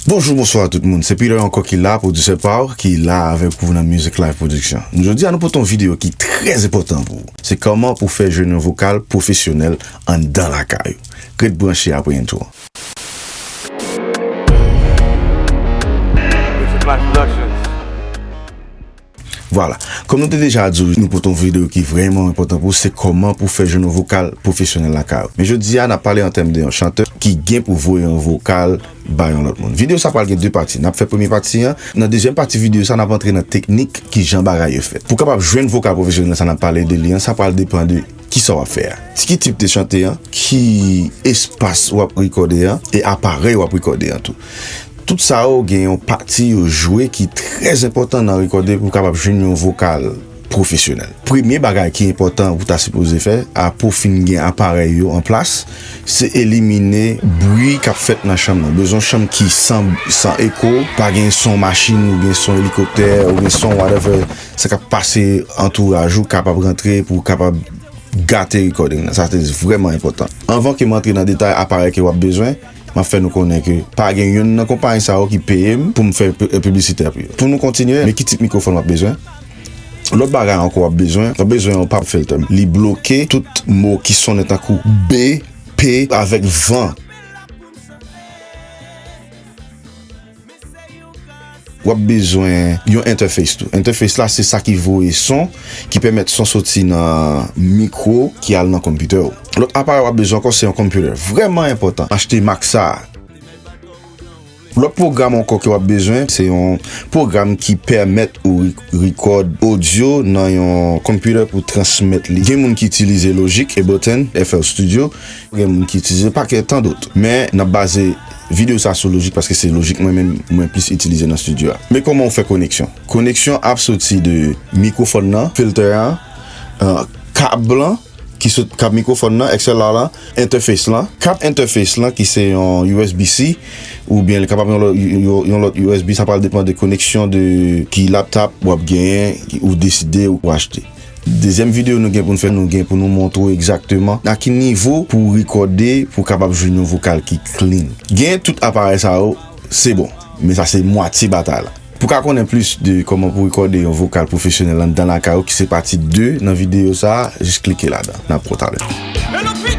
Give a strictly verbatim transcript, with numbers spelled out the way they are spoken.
Bonjou, bonswa tout moun. Se Peter ankò ki la, pwodisè pa w, ki la avèk ou nan Music Life Production. Jodi a, nou pote yon videyo ki trè enpòtan pou ou. Se kòman pou fè jwenn yon vokal pwofesyonèl anndan lakay ou. Ret branche apre entwo an. Music Life Productions. Vwala. Kòm nou te deja di w, nou pote yon videyo ki vrèman enpòtan pou ou, se kòman pou fè jwenn yon vokal pwofesyonèl lakay ou. Men jodi a, n ap pale an tèm de yon chantè ki gen pou voye yon vokal ba yon lòt moun. Videyo sa pral gen de pati. N ap fè premye pati an. Nan dezyèm pati videyo sa, n ap antre nan teknik ki jan bagay yo fèt. Pou w kapab jwenn vokal pwofesyonèl sa n ap pale de li an, sa pral depann de kisa w ap fè a. Ti ki tip de chante an, ki espas w ap rekòde an, e aparèy w ap rekòde an tou. Tout sa yo gen yon pati yo jwe ki trè enpòtan nan rekòde pou w kapab jwenn yon vokal pwofesyonèl. Premye bagay ki enpòtan ou ta sipoze fè, apre w fin gen aparèy yo an plas, se elimine bri k ap fèt nan chanm nan. Bezwen yon chanm ki san, san eko, pa gen son machin oubyen son elikoptè oubyen son whatever, sa k ap pase antouraj ou kapab rantre pou w kapab gate recording nan. Sa se vrèman enpòtan. Anvan ke m antre nan detay aparèy ke w ap bezwen, m ap fè nou konnen ke pa gen youn nan konpayi sa yo ki peye m pou m fè pi-, piblisite pou yo. Pou nou kontinye, men ki tip mikwofòn w ap bezwen. Lòt bagay ankò w ap bezwen, w ap bezwen yon pop filter. Li bloke tout mo ki sonnen tankou B, P avèk van. W ap bezwen yon entèfes tou. Entèfes la se sa ki voye son, ki pèmèt son soti nan mikwo ki al nan konpitè ou. Lòt aparèy w ap bezwen ankò se yon konpitè. Vrèman enpòtan. Achte mak sa a. Lòt pwogram ankò ke w ap bezwen, se yon pwogram ki pèmèt ou re-, record audio nan yon konpitè pou transmèt li. Gen moun ki itilize Logic, Ableton, F L Studio, gen moun ki itilize Packard, tan dòt. Men, n ap baze videyo sa sou Logic paske se Logic mwen menm mwen plis itilize nan studio a. Men kòman w fè koneksyon? Koneksyon ap soti de mikwofòn nan, filter an, euh, kab lan, ki sot kab mikwofòn nan, X L R lan, entèfes lan. Kab entèfes lan ki se yon U S B C oubyen li kapab yon lòt, yon, yon lòt U S B, sa pral depann de koneksyon de ki laptop w ap genyen, ki ou deside ou achte. Dezyèm videyo nou gen pou n fè, nou gen pou nou montre w egzakteman nan ki nivo pou w rekòde pou w kapab jwenn yon vokal ki clean. Gen tout aparèy sa yo, se bon, men sa se mwatye batay la. Pou w ka konnen plis de kòman pou w rekòde yon vokal pwofesyonèl anndan lakay ou, ki se pati de nan videyo sa a, jis klike ladan. N ap wè w talè.